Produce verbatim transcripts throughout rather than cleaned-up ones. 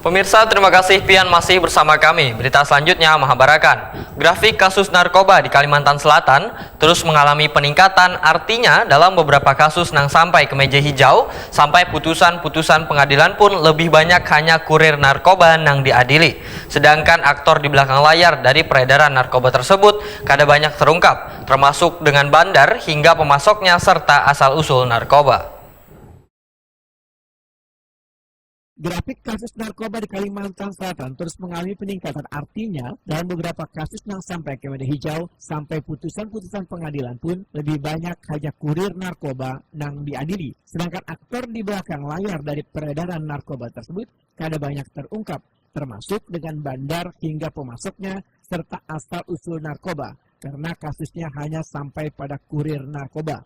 Pemirsa, terima kasih pian masih bersama kami. Berita selanjutnya mahabarakan. Grafik kasus narkoba di Kalimantan Selatan terus mengalami peningkatan, artinya dalam beberapa kasus nang sampai ke meja hijau, sampai putusan-putusan pengadilan pun lebih banyak hanya kurir narkoba nang diadili. Sedangkan aktor di belakang layar dari peredaran narkoba tersebut kada banyak terungkap, termasuk dengan bandar hingga pemasoknya serta asal-usul narkoba. Grafik kasus narkoba di Kalimantan Selatan terus mengalami peningkatan, artinya dalam beberapa kasus nang sampai ke meja hijau sampai putusan-putusan pengadilan pun lebih banyak hanya kurir narkoba nang diadili. Sedangkan aktor di belakang layar dari peredaran narkoba tersebut kada banyak terungkap, termasuk dengan bandar hingga pemasoknya serta asal-usul narkoba, karena kasusnya hanya sampai pada kurir narkoba.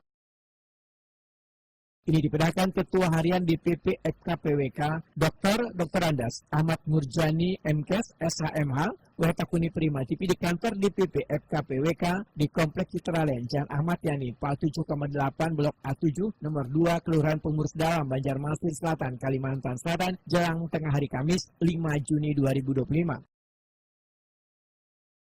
Ini dipedahkan Ketua Harian D P P F K P W K, Doktor Doktorandas Ahmad Murjani, M Kes, S H M H, watakuni Prima T V di kantor D P P F K P W K di Komplek Citralen, Jalan Ahmad Yani, Pal tujuh koma delapan, Blok A tujuh, nomor dua, Kelurahan Pengurus Dalam, Banjarmasin Selatan, Kalimantan Selatan, jelang tengah hari Kamis, lima Juni dua ribu dua puluh lima.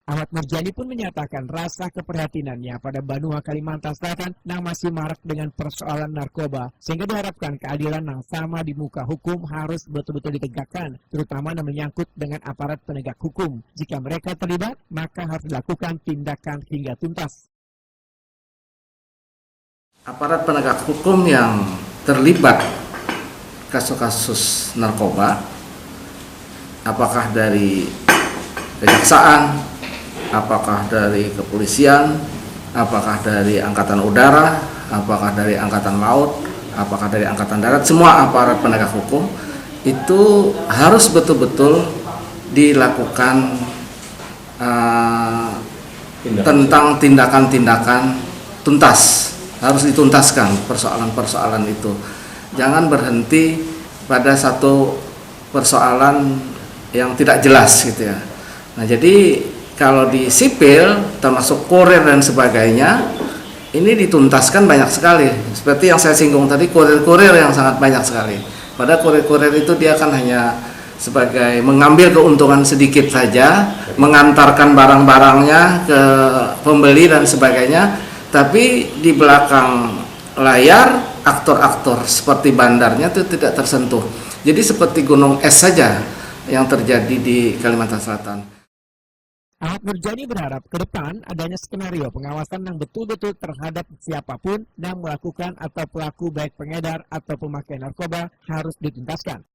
Ahmad Murjani pun menyatakan rasa keprihatinannya pada banua Kalimantan Selatan nang masih marak dengan persoalan narkoba, sehingga diharapkan keadilan nang sama di muka hukum harus betul-betul ditegakkan, terutama yang menyangkut dengan aparat penegak hukum. Jika mereka terlibat, maka harus dilakukan tindakan hingga tuntas. Aparat penegak hukum yang terlibat kasus-kasus narkoba, apakah dari kejaksaan, apakah dari kepolisian, apakah dari angkatan udara, apakah dari angkatan laut, apakah dari angkatan darat, semua aparat penegak hukum itu harus betul-betul dilakukan uh, tentang tindakan-tindakan tuntas, harus dituntaskan persoalan-persoalan itu. Jangan berhenti pada satu persoalan yang tidak jelas gitu ya. Nah, jadi kalau di sipil termasuk kurir dan sebagainya ini dituntaskan banyak sekali. Seperti yang saya singgung tadi, kurir-kurir yang sangat banyak sekali. Pada kurir-kurir itu dia kan hanya sebagai mengambil keuntungan sedikit saja, mengantarkan barang-barangnya ke pembeli dan sebagainya, tapi di belakang layar aktor-aktor seperti bandarnya itu tidak tersentuh. Jadi seperti gunung es saja yang terjadi di Kalimantan Selatan. Ahmad Murjani berharap ke depan adanya skenario pengawasan yang betul-betul terhadap siapapun yang melakukan atau pelaku baik pengedar atau pemakai narkoba harus dituntaskan.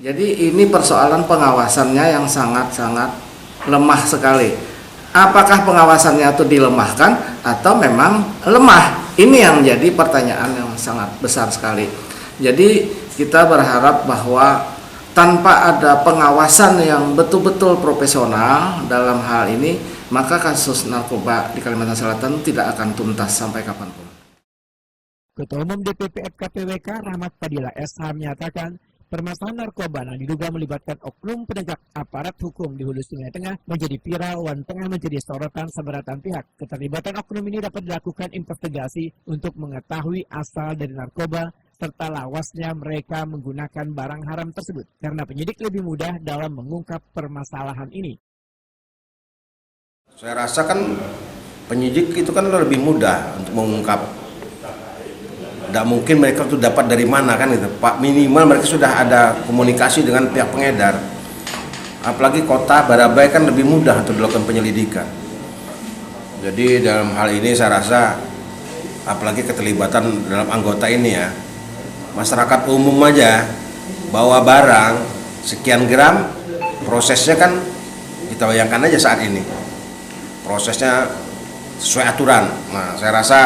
Jadi ini persoalan pengawasannya yang sangat-sangat lemah sekali. Apakah pengawasannya itu dilemahkan atau memang lemah? Ini yang jadi pertanyaan yang sangat besar sekali. Jadi kita berharap bahwa tanpa ada pengawasan yang betul-betul profesional dalam hal ini, maka kasus narkoba di Kalimantan Selatan tidak akan tuntas sampai kapanpun. Ketua Umum D P P F K P W K Rahmat Fadila S H menyatakan, permasalahan narkoba yang diduga melibatkan oknum penegak aparat hukum di Hulu Sungai Tengah menjadi viral dan tengah menjadi sorotan seberatan pihak. Keterlibatan oknum ini dapat dilakukan investigasi untuk mengetahui asal dari narkoba serta lawasnya mereka menggunakan barang haram tersebut, karena penyidik lebih mudah dalam mengungkap permasalahan ini. Saya rasa kan penyidik itu kan lebih mudah untuk mengungkap. Tidak mungkin mereka itu dapat dari mana kan gitu. Pak, minimal mereka sudah ada komunikasi dengan pihak pengedar. Apalagi kota Barabai kan lebih mudah untuk dilakukan penyelidikan. Jadi dalam hal ini saya rasa apalagi keterlibatan dalam anggota ini ya, masyarakat umum aja bawa barang sekian gram, prosesnya kan kita bayangkan aja saat ini prosesnya sesuai aturan. Nah, saya rasa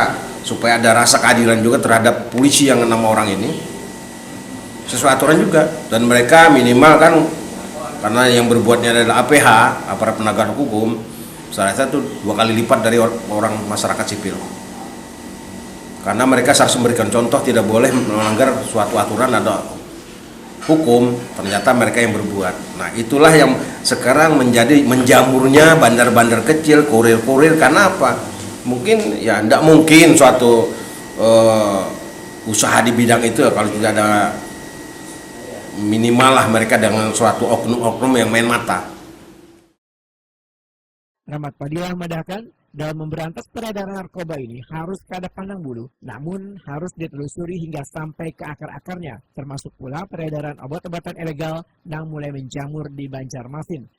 supaya ada rasa keadilan juga terhadap polisi yang enam orang ini sesuai aturan juga, dan mereka minimal kan karena yang berbuatnya adalah A P H, aparat penegak hukum, saya rasa itu dua kali lipat dari orang masyarakat sipil, karena mereka harus memberikan contoh tidak boleh melanggar suatu aturan atau hukum, ternyata mereka yang berbuat. Nah, itulah yang sekarang menjadi menjamurnya bandar-bandar kecil, kurir-kurir. Karena apa? Mungkin ya tidak mungkin suatu uh, usaha di bidang itu ya, kalau tidak ada minimal lah mereka dengan suatu oknum-oknum yang main mata. Rahmat Fadila madahkan, dalam memberantas peredaran narkoba ini harus kada pandang bulu, namun harus ditelusuri hingga sampai ke akar-akarnya, termasuk pula peredaran obat-obatan ilegal yang mulai menjamur di Banjarmasin.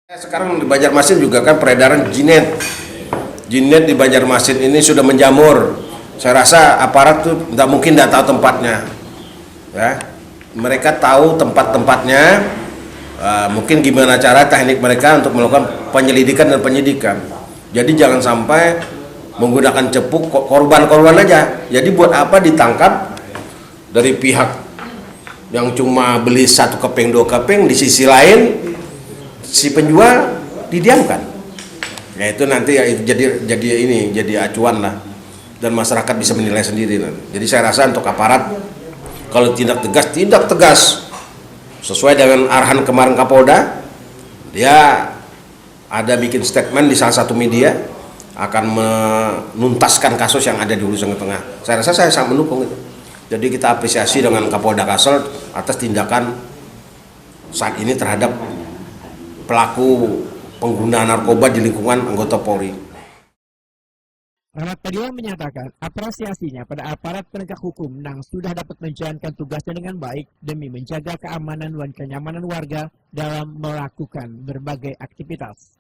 Sekarang di Banjarmasin juga kan peredaran jinet. Jinet di Banjarmasin ini sudah menjamur. Saya rasa aparat tuh nggak mungkin nggak tahu tempatnya. Ya, mereka tahu tempat-tempatnya. Uh, mungkin gimana cara teknik mereka untuk melakukan penyelidikan dan penyidikan. Jadi jangan sampai menggunakan cepuk korban-korban aja. Jadi buat apa ditangkap dari pihak yang cuma beli satu keping dua keping, di sisi lain si penjual didiamkan. Ya itu nanti ya, jadi jadi ini jadi acuan lah, dan masyarakat bisa menilai sendiri nanti. Jadi saya rasa untuk aparat, kalau tindak tegas, tindak tegas sesuai dengan arahan kemarin Kapolda, dia ada bikin statement di salah satu media akan menuntaskan kasus yang ada di Hulu Sungai Tengah. Saya rasa saya sangat mendukung itu. Jadi kita apresiasi dengan Kapolda Kalsel atas tindakan saat ini terhadap pelaku pengguna narkoba di lingkungan anggota Polri. Rahmat Fadila menyatakan apresiasinya pada aparat penegak hukum yang sudah dapat menjalankan tugasnya dengan baik demi menjaga keamanan dan kenyamanan warga dalam melakukan berbagai aktivitas.